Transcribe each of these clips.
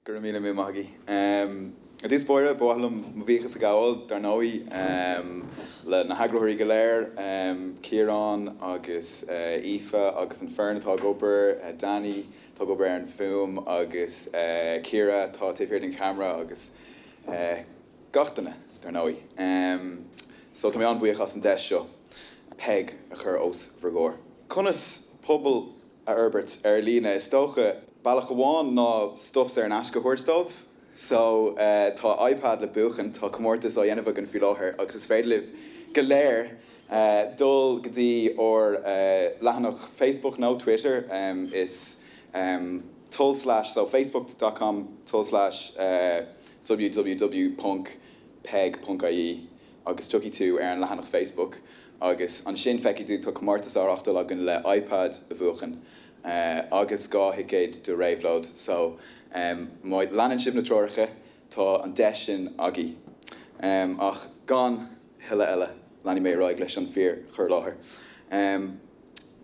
Go raibh míle míle maith agaibh. I dtús báire, ba mhaith liom mo bhuíochas a ghabháil, dar ndóigh, le na heagraitheoirí go léir, Ciarán agus Aoife agus an foireann atá ag obair, Danny atá ag obair ar an bhfuaim agus Ciara atá taobh thiar den cheamara agus gach duine, dar ndóigh. So tá mé an-bhuíoch as an deis seo Peig a chur os bhur gcomhair. Conas pobal a fhorbairt ar líne? Is dócha, bealach amháin ná stuff saor in aisce a thabhairt dóibh. So, tá iPad le buachan, tá comórtas á dhéanamh againn faoi láthair agus is féidir libh go léir dul go dtí ár leathanach Facebook nó Twitter, is tulslais, so facebook dot com tulslais www ponc peig ponc ie agus tiocfaidh tú ar an leathanach Facebook agus ansin feicfidh tú tá comórtas á reáchtáil againn le iPad a bhuachan agus 2 thicéad do Réabhlóid so má leanann sibh na treoracha tá an deis sin agaibh. Ach gan thuilleadh eile leanfaidh mé ar aghaidh leis an fíor chur i láthair.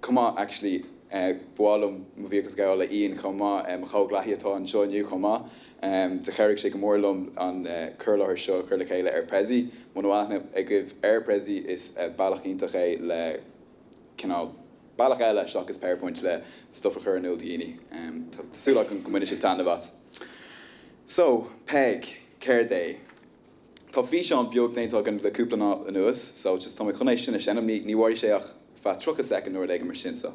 Chomh maith actually ba mhaith liom mo bhuíochas a ghabháil le Ian chomh maith, mo chomhghleacaí atá anseo inniu chomh maith. Do chabhraigh sé go mór liom an cur i láthair seo a chur le chéile ar Prezi. Muna bhfuil aithne agaibh ar Prezi is bealach iontach é le cineál bealach eile seachas PowerPoint le stuff a chur in iúl do dhaoine. Tá súil agam go mbainfidh sibh taitneamh as. So, Peig, céard é? Tá físeán beag déanta againn le cúpla lá anuas so just tá mé chun é sin a sheinm, ní ní mhairfidh sé ach feadh 30 soicind nó rud éigin mar sin so.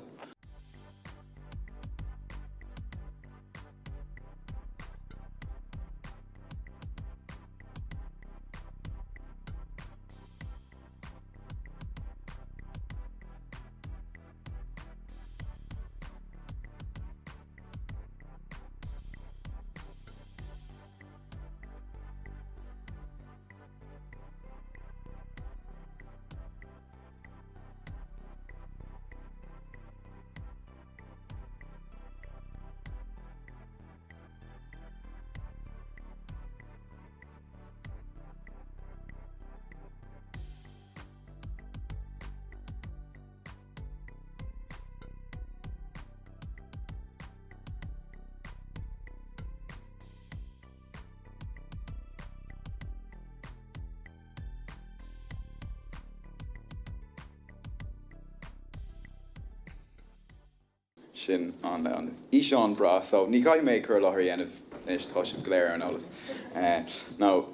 Sin an fhíseán breá so ní chaithfidh mé cur i láthair a dhéanamh anois, tá sibh go léir ar an eolas. No,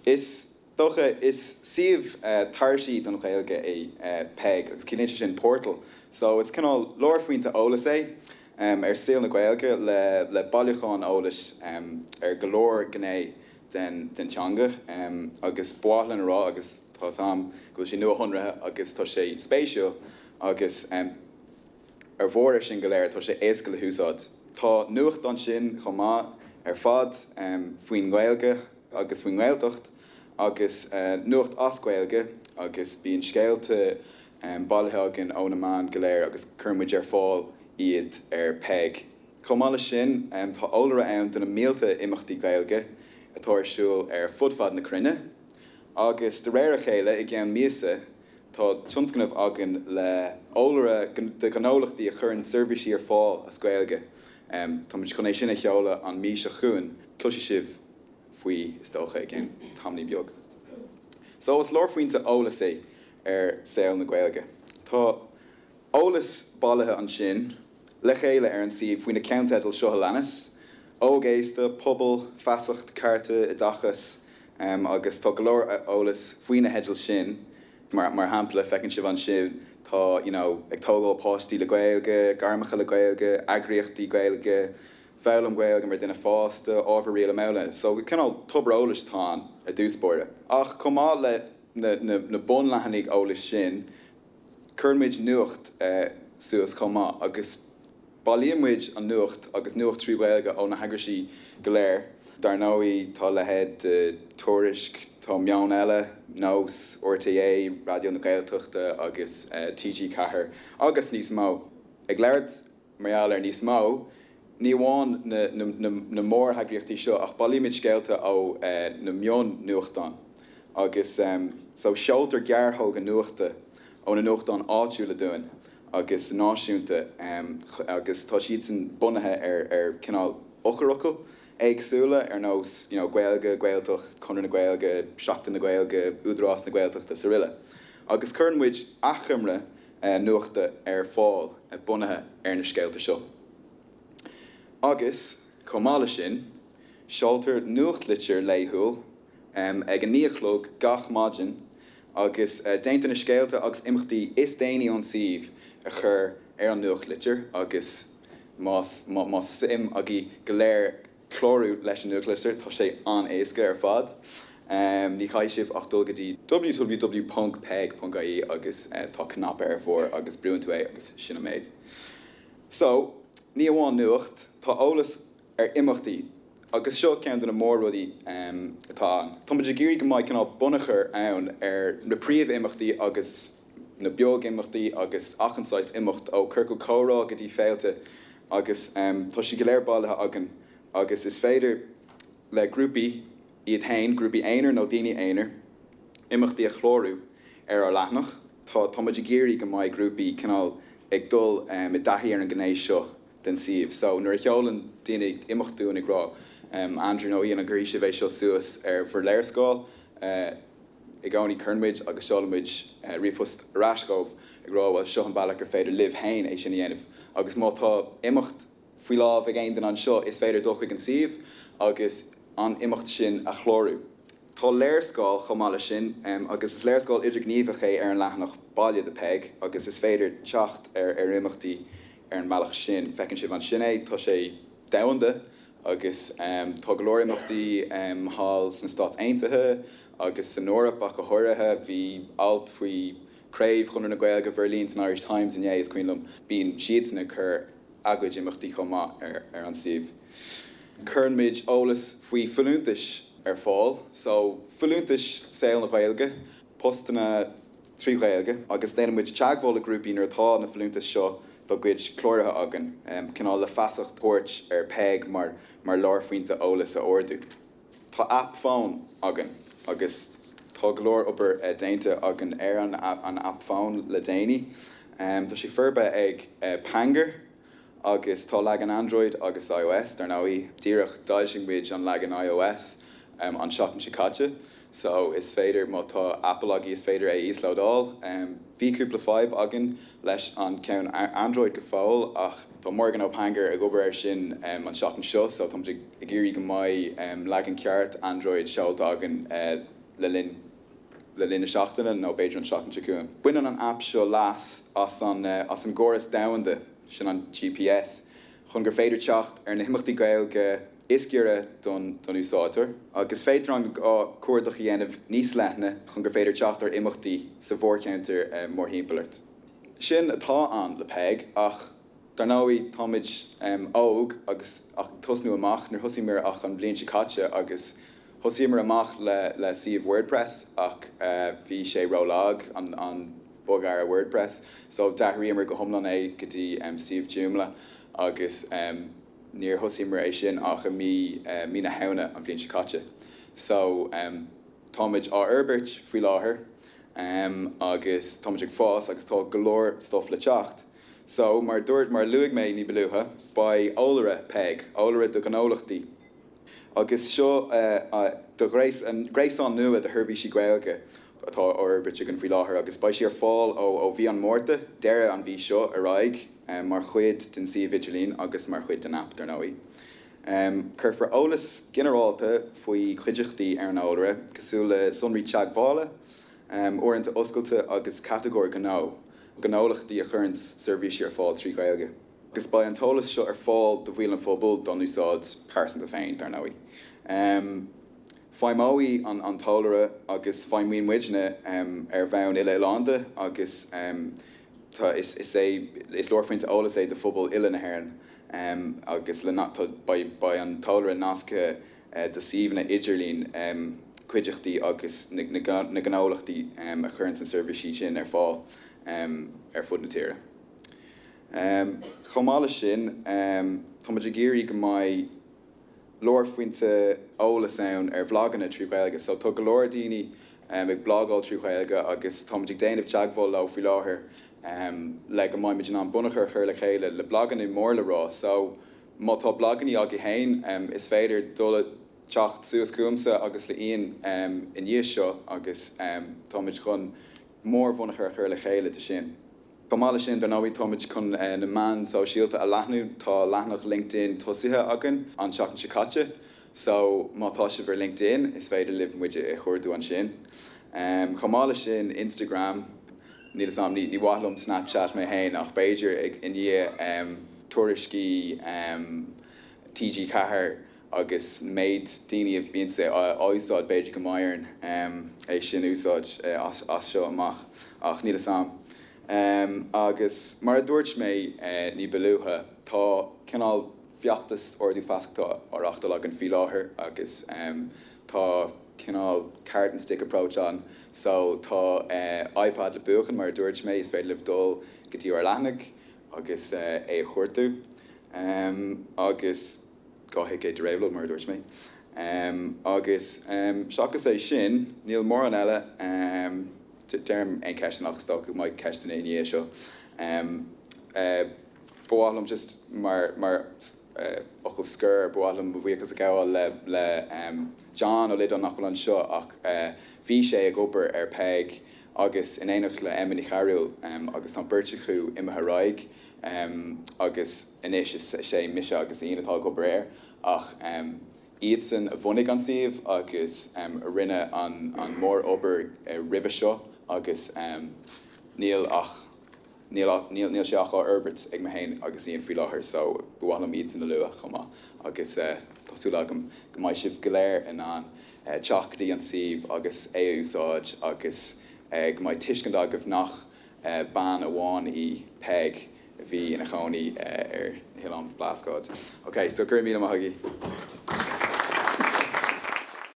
is dócha, is suíomh tairsí don Ghaeilge é Peig agus ciallaíonn sé sin portal. So is cineál lárphointe eolais é. ar saol na Gaeilge le bailiúchán eolais ar go leor gné den teanga agus ba mhaith linn a rá, agus tá 'fhios a'm, go bhfuil sé nuashonraithe agus tá sé spéisiúil agus ar bharr ar sin go léir tá sé éasca le húsáid. Tá nuacht ansin chomh maith ar fad faoin nGaeilge agus faoin nGaeltacht agus nuacht as Gaeilge agus bíonn scéalta bailithe againn ó na meáin go léir agus cuireann muid ar fáil iad ar Peig. Chomh maith leis sin, tá eolaire ann do na mílte imeachtaí Gaeilge atá ar siúl ar fud fad na cruinne agus de réir a chéile, i gceann míosa, tá tionscnamh againn le eolaire de ghnólachtaí a chuireann seirbhísí ar fáil as Gaeilge. Táimid chun é sin a sheoladh an mhí seo chugainn. Cloisfidh sibh faoi, is dócha, i gceann tamaillín beag. So, is lárphointe eolais é ar saol na Gaeilge. Tá eolas bailithe ansin le chéile ar an suíomh faoi na ceannteidil seo a leanas, Óg Aosta, Pobal, Feasacht, Cearta, Oideachas, agus tá go leor eolas faoi na theidil sin. Mar shampla, feiceann sibh ansin tá you know ag tógáil páistí le Gaeilge, gairmeacha le Gaeilge, eagraíochtaí Gaeilge, foghlaim Gaeilge mar duine fásta, ábhar rialála. So cineál tobar eolais atá ann ar dtús báire. Ach chomh maith le na bunleathanaigh eolais sin, cuireann muid nuacht suas chomh maith agus bailíonn muid an nuacht agus nuacht trí Ghaeilge ó na heagraisí go léir. Dar ndóigh, tá leithéid de Tuairisc, tá Meon Eile, Nós, RTÉ, Raidió na Gaeltachta agus TG4 agus níos mó. Ag labhairt Mar gheall ar níos mó, ní amháin na móreagraíochtaí seo ach bailímid scéalta ó na mion-nuachtáin agus so seoltar gearrthóga nuachta ó na nuachtáin áitiúla dúinn agus náisiúnta agus tá siadsan bunaithe ar ar cineál eochairfhocail. éagsúla ar nós you know Gaeilge, Gaeltacht, Conradh na Gaeilge, Seachtain na Gaeilge, Údarás na Gaeltachta is aroile. Agus cuireann muid achoimre nuachta ar fáil bunaithe ar na scéalta seo. Agus, chomh maith leis sin, seoltar nuachtlitir laethúil ag a 9 a chlog gach maidin agus déantar na scéalta agus imeachtaí is déanaí ón suíomh a chur ar an nuachtlitir agus más más suim agaibh go léir clárú leis an nuachtlitir tá sé an-éasca ar fad. Ní chaithfidh sibh ach dul go dtí www.peig.ie agus tá cnaipe ar bharr agus brúann tú é agus sin an méid. So, ní amháin nuacht, tá eolas ar imeachtaí agus seo ceann de na mór-rudaí atá ann. Tá muid ag iarraidh go mbeidh cineál bunachar ann ar na príomh-imeachtaí agus na beag-imeachtaí agus achan saghas imeacht ó ciorcal comhrá go dtí féilte agus tá siad go léir bailithe againn agus is féidir le grúpaí iad féin, grúpaí aonair nó daoine aonair, imeachtaí a chlárú ar ár leathanach. Tá tá muid ag iarraidh go mbeidh grúpaí cineál ag dul i dtaithí ar an ghné seo den suíomh. So, nuair a sheolann daoine imeacht dúinn ag rá, Andrew nó Ian, an gcuirfidh sibh é seo suas ar bhur léarscáil? I gcónaí cuireann muid agus seolann muid ríomhphost ar ais dhóibh ag rá, bhuel, seo an bealach gur féidir libh féin é sin a dhéanamh. Agus má tá imeacht faoi lámh ag aon duine anseo, is féidir dul chuig an suíomh agus an imeacht sin a chlárú. Tá léarscáil chomh maith leis sin, agus is léarscáil idirghníomhach é ar an leathanach baile de Peig agus is féidir teacht ar imeachtaí ar an mbealach sin. Feiceann sibh ansin é, tá sé domhanda agus tá go leor imeachtaí thall sna Stáit Aontaithe agus san Eoraip ach go háirithe. Bhí alt faoi Craobh Chonradh na Gaeilge Bheirlín san Irish Times inné, is cuimhin liom. Bíonn siadsan ag cur a gcuid imeachtaí chomh maith ar an suíomh. Cuireann muid eolas faoi folúntais ar fáil, so folúntais saol na Gaeilge, postanna trí Ghaeilge, agus déanann muid teagmháil le grúpaí nuair atá na folúntais seo dá gcuid cláraithe againn, cineál le feasacht a thabhairt ar Peig mar mar lárphointe eolas a ardú. Tá aip fóin againn agus tá go leor obair déanta againn ar an aip fóin le déanaí. Tá sé forbartha ag Pangur agus tá leagan Android agus iOS, dar ndóigh. Díreach d'fhoilsigh muid an leagan iOS an tseachtain seo caite so is féidir, má tá Apple agaibh, is féidir é a íoslódáil. Bhí cúpla fadhb againn leis an ceann Android go fóill ach tá Morgan ó Pangur ag obair air sin an tseachtain seo so táimid ag iarraidh go mbeidh leagan ceart Android seolta againn le linn le linn na seachtaine nó b'fhéidir an tseachtain seo chugainn. Baineann an aip seo leas as an as an gcóras domhanda, sin an GPS, chun gur féidir teacht ar na himeachtaí Gaeilge is giorra don úsáideoir, agus féadtar an cuardach a dhéanamh níos leithne chun gur féidir teacht ar imeachtaí sa mhórcheantar mórthimpeall ort. Sin atá ann le Peig, ach dar ndóigh táimid óg agus ag tosnú amach, níor thosaíomar ach an bhliain seo caite agus thosaíomar amach le suíomh WordPress ach bhí sé ró-lag, an bogearra WordPress, so d'athraíomar go hiomlán é go dtí suíomh Joomla agus. Níor thosaíomar é sin ach i mí mí na Shamhna an bhliain seo caite. So, táimid á fhorbairt faoi láthair agus táimid ag fás agus tá go leor stuff le teacht. So, mar dúirt, mar a luaigh mé ní ba luaithe, beidh eolaire Peig, eolaire do ghnólachtaí agus seo do ghréasán nua de sheirbhísí Gaeilge atá á fhorbairt againn faoi láthair agus beidh sí ar fáil ó mhí an Mhárta, deireadh an mhí seo, ar aghaidh. mar chuid den suíomh idirlín agus mar chuid den aip, dar ndóigh. Cuirfear eolas ginearálta faoi chuideachtaí ar an eolaire, cosúil le sonraí teagmhála, uaireanta oscailte agus catagóir gnó, gnólachtaí a chuireann seirbhísí ar fáil trí Ghaeilge. Agus beidh an t-eolas seo ar fáil do bhaill an phobail dá n-úsáid pearsanta féin, dar ndóigh. Feidhmeoidh an t-eolaire agus feidhmíonn muidne ar bhonn uile-oileánda agus Tá, is é, is lárphointe eolais é do phobal uile na hÉireann agus le, tá, beidh, beidh an t-eolaire nasctha do suíomhanna idirlín cuideachtaí agus na, na, na gnólachtaí a chuireann na seirbhísí sin ar fáil ar fud na tíre. Chomh maith leis sin, tá muid ag iarraidh go mbeidh lárphointe eolais ann ar bhlaganna trí Ghaeilge. So tá go leor daoine ag blagáil trí Ghaeilge agus táimid ag déanamh teagmháil leo faoi láthair le go mbeimid in ann bunachar a chur le chéile le blaganna mór le rá. So. Má tá blagannaí agaibh féin, is féidir dul teacht suas chugamsa agus le Ian i ndiaidh seo agus táimid chun mór-bhunachar a chur le chéile de sin. Chomh maith leis sin, dar ndóigh, táimid chun na meáin sóisialta a leathnú. Tá leathanach LinkedIn tosaithe againn an tseachtain seo caite so má tá sibh ar LinkedIn is féidir libh muid a chuardú ansin. Chomh maith leis sin, Instagram, níl 'fhios a'm, ní mhaith liom Snapchat mé féin ach b'fhéidir i ndiaidh tuairiscí TG4 agus an méid daoine a bhíonns á úsáid, b'fhéidir go mbeidh orainn é sin a úsáid as seo amach, ach níl 'fhios a'm. Agus mar a dúirt mé ní ba luaithe, tá cineál feachtas ardú feasachta á reáchtáil againn faoi láthair agus tá cineál carrot and stick approach ann, so tá iPad le buachan, mar a dúirt mé, is féidir libh dul go dtí ár leathanaigh agus é a chuartú agus. 2 thicéad do Réabhlóid, mar a dúirt mé. Agus seachas é sin, níl mórán eile. Deirim aon ceisteanna ach is dócha go mbeidh ceisteanna i ndiaidh seo. Ba mhaith liom just mar mar fhocal scoir, ba mhaith liom mo bhuíochas a ghabháil le le John Ó Loideáin nach bhfuil anseo ach bhí sé ag obair ar Peig agus in éineacht le Emma Ní Chearúil agus tá an beirt acu imithe ar aghaidh. Agus anois is é mise agus Ian atá ag obair air, ach iadsan a bhunaigh an suíomh agus a rinne an mór-obair roimhe seo agus níl ach, níl, níl sé ach á fhorbairt ag mé féin agus Ian faoi láthair so ba mhaith liom iadsan a lua chomh maith agus tá súil agam go mbeidh sibh go léir in ann teacht go dtí an suíomh agus é a úsáid agus go mbeidh tuiscint agaibh nach Bean amháin í Peig a bhí ina chónaí ar na hOileáin Blascaod. Ok, so go raibh míle maith agaibh.